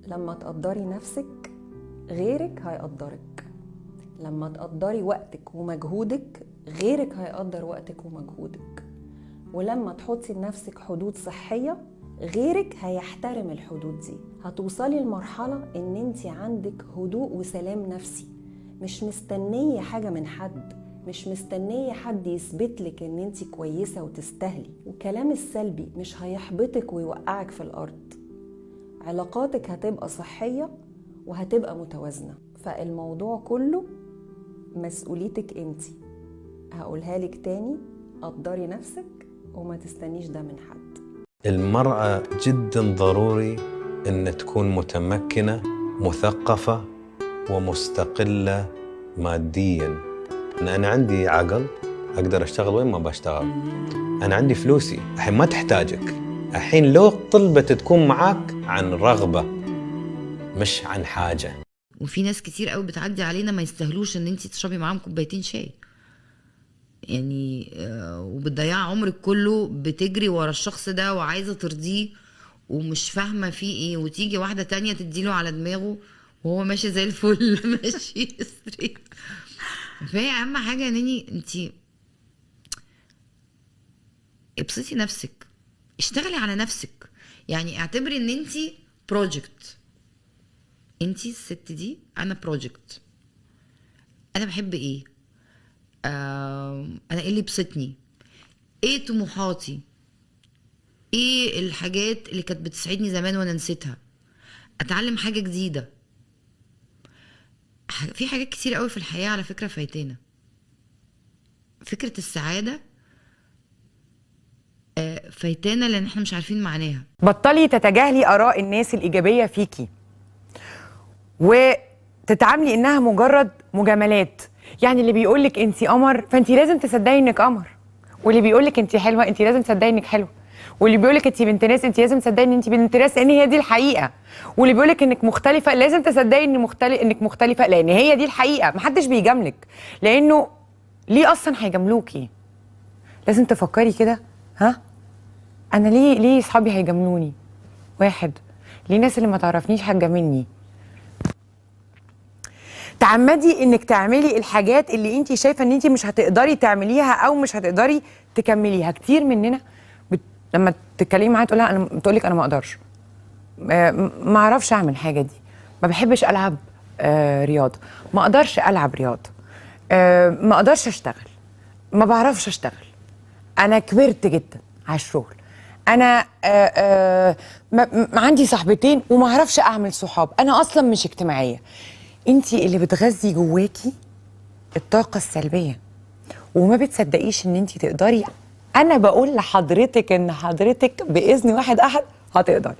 لما تقدري نفسك غيرك هيقدرك، لما تقدري وقتك ومجهودك غيرك هيقدر وقتك ومجهودك، ولما تحطي لنفسك حدود صحية غيرك هيحترم الحدود دي. هتوصلي لمرحلة ان انت عندك هدوء وسلام نفسي، مش مستنية حاجة من حد، مش مستنية حد يثبت لك ان انت كويسة وتستاهلي، والكلام السلبي مش هيحبطك ويوقعك في الأرض. علاقاتك هتبقى صحية وهتبقى متوازنة. فالموضوع كله مسؤوليتك انت. هقولها لك تاني، قدري نفسك وما تستنيش ده من حد. المرأة جدا ضروري أن تكون متمكنة، مثقفة، ومستقلة ماديا. أنا عندي عقل، أقدر أشتغل وين ما بشتغل، أنا عندي فلوسي، الحين ما تحتاجك. الحين لو طلبت تكون معاك عن رغبة مش عن حاجة. وفي ناس كتير قوي بتعدي علينا ما يستاهلوش ان انت تشربي معاهم كوبايتين شاي يعني، وبتضيع عمرك كله بتجري ورا الشخص ده وعايزه ترضيه ومش فاهمه فيه ايه، وتيجي واحدة تانية تديله على دماغه وهو ماشي زي الفل ماشي straight. فهي اهم حاجة ان انت ابسطي نفسك، اشتغلي على نفسك، يعني اعتبري ان انت project، انت الست دي انا project، انا بحب ايه، انا ايه اللي بسطني، ايه طموحاتي، ايه الحاجات اللي كانت بتسعدني زمان وانا نسيتها، اتعلم حاجة جديدة. في حاجات كتير قوي في الحياة على فكرة فايتانا. فكرة السعادة فايتانا لان احنا مش عارفين معناها. بطلي تتجاهلي اراء الناس الايجابية فيكي وتتعاملي انها مجرد مجاملات. يعني اللي بيقولك انت قمر فانت لازم تصدقي انك قمر، واللي بيقولك انت حلوة انت لازم تصدقي انك حلوة، واللي بيقولك انت بنت ناس انت لازم تصدقي ان انت بنت ناس لان هي دي الحقيقة، واللي بيقولك انك مختلفة لازم تصدقي ان انك مختلفة لان هي دي الحقيقة. محدش بيجاملك لانه ليه اصلا هيجاملوكي؟ لازم تفكري كده، ها انا ليه اصحابي هيجاملوني؟ واحد، ليه الناس اللي ما تعرفنيش هتجاملني؟ تعمدي انك تعملي الحاجات اللي انت شايفه ان انت مش هتقدري تعمليها او مش هتقدري تكمليها. كتير مننا لما تتكلمي معاها تقولها انا، تقولك انا ما اقدرش، ما اعرفش اعمل حاجة دي، ما بحبش العب رياضة، ما اقدرش العب رياضة، ما اقدرش اشتغل، ما بعرفش اشتغل، انا كبرت جدا على الشغل، انا عندي صاحبتين وما اعرفش اعمل صحاب، انا اصلا مش اجتماعية. انتي اللي بتغذي جواكي الطاقة السلبية وما بتصدقيش ان انتي تقدري. انا بقول لحضرتك ان حضرتك باذن واحد احد هتقدري.